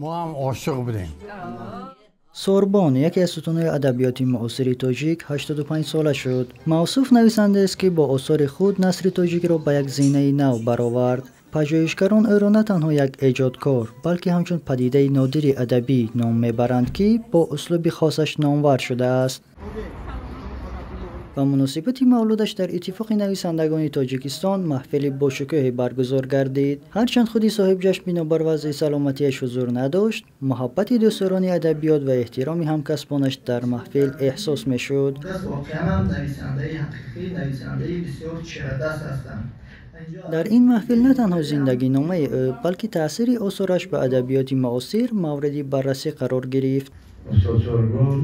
Мо ҳам ошиқ будем. Сорбон, яке аз сутунҳои адабиёти муосири тоҷик, 85 сола шуд. Мавсуф нависандаест, ки бо осори худ насри тоҷикро ба як зинаи нав баровард. Пажӯҳишгарон ӯро на танҳо як эҷодкор, балки ҳамчун падидаи нодири адабӣ ном мебаранд, ки бо услуби хосаш номвар шудааст. Ба муносибати мавлудаш дар Иттифоқи нависандагони Тоҷикистон маҳфили бошукӯҳе баргузор гардид. Ҳарчанд худи соҳибҷашн бинобар вазъи саломатиаш ҳузур надошт, муҳаббати дӯстдорони адабиёт ва эҳтироми ҳамкасбонаш дар маҳфил эҳсос мешуд. Воқеан нависандаи ҳақиқӣ, нависандаи бисёр чирадаст ҳастанд. Дар ин маҳфил на танҳо зиндагиномаи ӯ, балки таъсири осораш ба адабиёти муосир мавриди баррасӣ қарор гирифт. Устод Сорбон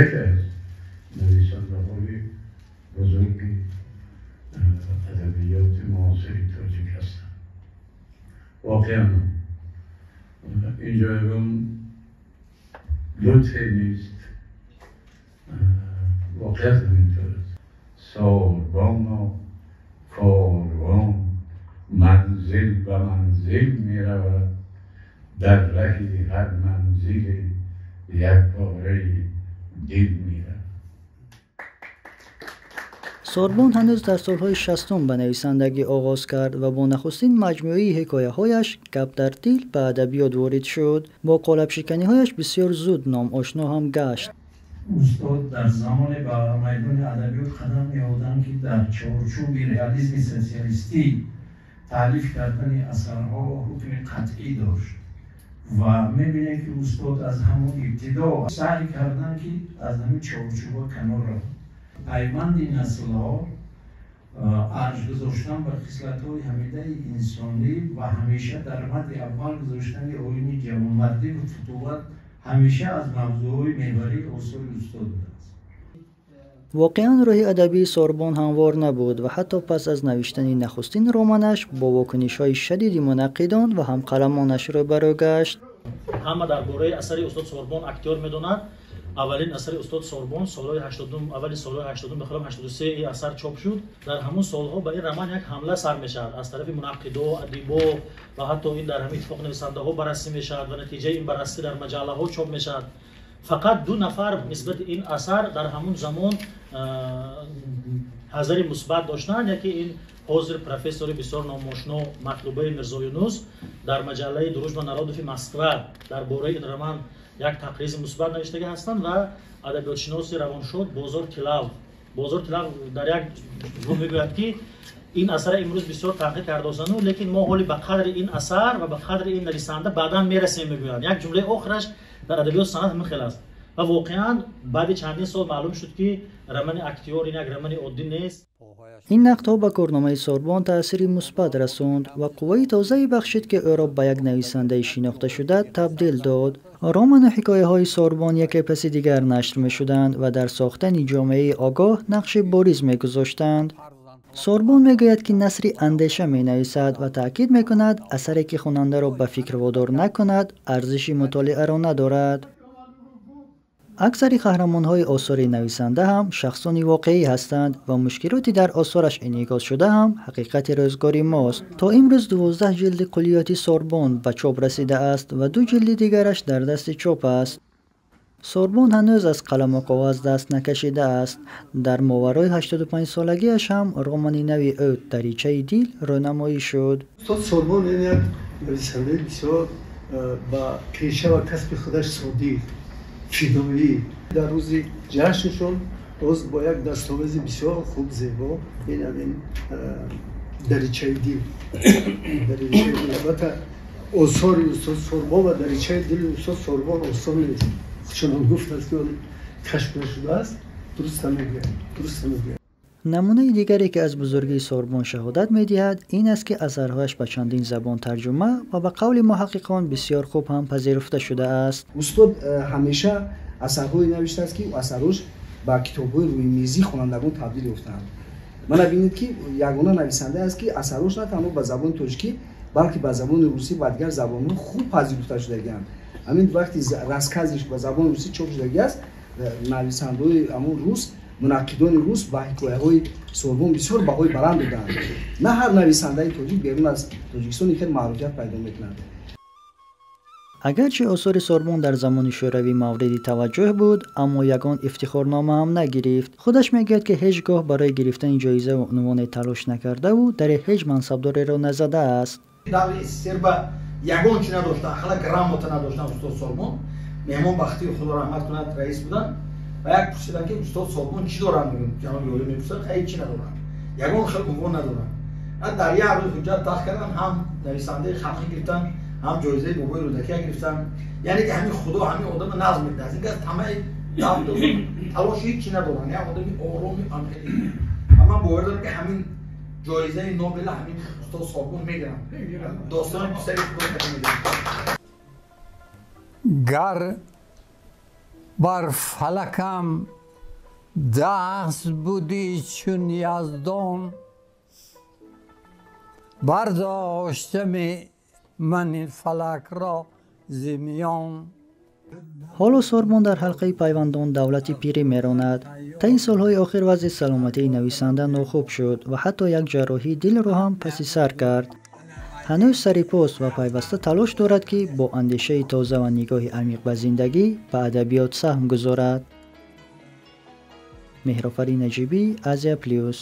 яке аз нависандаҳои бузурги адабиёти муосири тоҷик ҳастанд. Воқеан инҷо ягон лутфе нест, воқеият ҳаминтавр аст. Сорбоно корвон манзил ба манзил меравад, дар раҳи ҳар манзиле як пораи дил меравад. Сорбон ҳанӯз дар солҳои 60 ба нависандагӣ оғоз кард ва бо нахустин маҷмӯаи ҳикояҳояш «Гап дар дил» ба адабиёт ворид шуд. Бо қолабшиканиҳояш бисёр зуд номошно ҳам гашт. Устод дар замоне ба майдони адабиёт қадам меҳоданд, ки дар чорчӯби реализми социалистӣ таълиф кардани асарҳо ҳукми қатъӣ дошт ва мебинем, ки устод аз ҳамон ибтидо саъй карданд, ки аз ҳамин чорчӯба канор раванд. Пайванди наслҳо, арҷ гузоштан ба хислатҳои ҳамидаи инсонӣ ва ҳамеша дар мадди аввал гузоштани оини ҷавонмардӣ ва футувват ҳамеша аз мавзӯъҳои меҳварии осори устод будааст. Воқеан, роҳи адабии Сорбон ҳамвор набуд ва ҳатто пас аз навиштани нахустин романаш бо вокунишҳои шадиди мунаққидон ва ҳамқаламонаш рӯбарӯ гашт. Ҳама дар бораи асари устод Сорбон «Актёр» медонад. Аввалин асари устод Сорбон солҳои 80, аввали солҳои 80, бихоҳам 83 ин асар чоп шуд. Дар ҳамон солҳо ба ин роман як ҳамла сар мешавад аз тарафи мунаққидо, адибо ва ҳатто ин дар ҳамин иттифоқ нависандаҳо баррасӣ мешавад ва натиҷаи ин баррасӣ дар маҷаллаҳо чоп мешавад. Фақат ду нафар нисбати ин асар дар ҳамон замон ҳазари мусбат доштанд. Яке ин ҳозир профессори бисёр номошно Матлубаи Мирзоюнус дар маҷаллаи «Дружба народов» Москва дар бораи ин роман як тақризи мусбат навиштагӣ ҳастанд ва адабиётшиноси равоншод Бозор Тилав. Бозор Тилав дар як ҷо мегӯяд, ки ин асара имрӯз бисёр танқид кардосану, лекин мо ҳоли ба қадри ин асар ва ба қадри ин нависанда баъдан мерасем, мегӯянд. Як ҷумлаи охираш дар адабиёт санъат ҳамин хел аст. Ва воқеан баъди чандин сол маълум шуд, ки романи «Актёр» ин як романи оддӣ нест. Ин нақдҳо ба корномаи Сорбон таъсири мусбат расонд ва қувваи тозае бахшид, ки ӯро ба як нависандаи шинохташуда табдил дод. Роману ҳикояҳои Сорбон яке паси дигар нашр мешуданд ва дар сохтани ҷомеаи огоҳ нақши бориз мегузоштанд. Сорбон мегӯяд, ки насри андеша менависад ва таъкид мекунад, асаре, ки хонандаро ба фикр водор накунад, арзиши мутолиаро надорад. Аксари қаҳрамонҳои осори нависанда ҳам шахсони воқеӣ ҳастанд ва мушкилоти дар осораш инъикос шуда ҳам ҳақиқати рӯзгори мост. То имрӯз 12 ҷилди куллиёти Сорбон ба чоп расидааст ва ду ҷилди дигараш дар дасти чоп аст. Сорбон ҳанӯз аз қаламу коғаз даст накашидааст. Дар моварои 85 солагиаш ҳам романи нави ӯ «Даричаи дил» рӯнамоӣ шуд. Устод Сорбон ин як нависандаи бисёр ба пеша ва касби худаш содиқ, фидоӣ. Дар рӯзи ҷашншон боз бо як дастовези бисёр хуб, зебо, ин ҳамин «Даричаи дил». «Даричаи дил», албатта, осори устод Сорбон ва «Даричаи дили» устод Сорбон осон нест. Чунон гуфтааст, ки кашф нашудааст, дуруста мегӯяд, дуруста мегӯяд. Намунаи дигаре, ки аз бузургии Сорбон шаҳодат медиҳад, ин аст, ки асарҳояш ба чандин забон тарҷума ва ба қавли муҳаққиқон бисёр хуб ҳам пазируфта шудааст. Устод ҳамеша асарҳое навиштааст, ки асарҳош ба китобҳои рӯймезии хонандагон табдил ёфтаанд. Мана бинед, ки ягона нависандае аст, ки асарҳош на танҳо ба забони тоҷикӣ, балки ба забони русӣ ва дигар забонҳо хуб пазируфта шудагианд. Ҳамин вақти рассказиш ба забони русӣ чоп шудагӣ аст, нависандаҳои ҳамон рус, мунаққидони рус ба ҳикояҳои Сорбон бисёр баҳои баланд доданд. На ҳар нависандаи тоҷик берун аз Тоҷикистон ин хел маъруфият пайдо мекунад. Агарчи осори Сорбон дар замони шӯравӣ мавриди таваҷҷӯҳ буд, аммо ягон ифтихорнома ҳам нагирифт. Худаш мегӯяд, ки ҳеҷ гоҳ барои гирифтани ҷоизаву унвоне талош накардаву дари ҳеҷ мансабдореро назадааст. Даври СССР ба ягон чи надоштан, ақалла грамота надоштан. Устод Сорбон меҳмон Бахтиев, худо раҳмат кунад, раис буданд ва як пурсиданд, ки устод Сорбон чӣ доранд? Ҷаноби олӣ мепурсанд, ҳеҷ чи надоранд, ягон хел унвон надоранд. Дар як рӯз ҳуҷҷат тах карданд, ҳам нависандаи халқӣ гирифтанд, ҳам ҷоизаи бобои Рӯдакия гирифтанд. Яъне ки ҳамин худо ҳамин одама назм медиҳад. Ин кас тамаи талоши ҳеҷ чи надоранд, як одами ороми амхелӣ. Ва ман бовар дорам, ки ҳамин ҷоизаи Нобела ҳамин устод Сорбон мегиранд, достони писари худо мегиранд. Гар бар фалакам даст будӣ чун Яздон, бардоштами ман ин фалакро зи миён. Ҳоло Сорбон дар ҳалқаи пайвандон давлати пирӣ меронад. Таи солҳои охир вазъи саломатии нависанда нохуб шуд ва ҳатто як ҷарроҳии дилро ҳам паси сар кард. Ҳанӯз сарипост ва пайваста талош дорад, ки бо андешаи тоза ва нигоҳи амиқ ба зиндагӣ ба адабиёт саҳм гузорад. Меҳрофарин Наҷибӣ, Азия Плюс.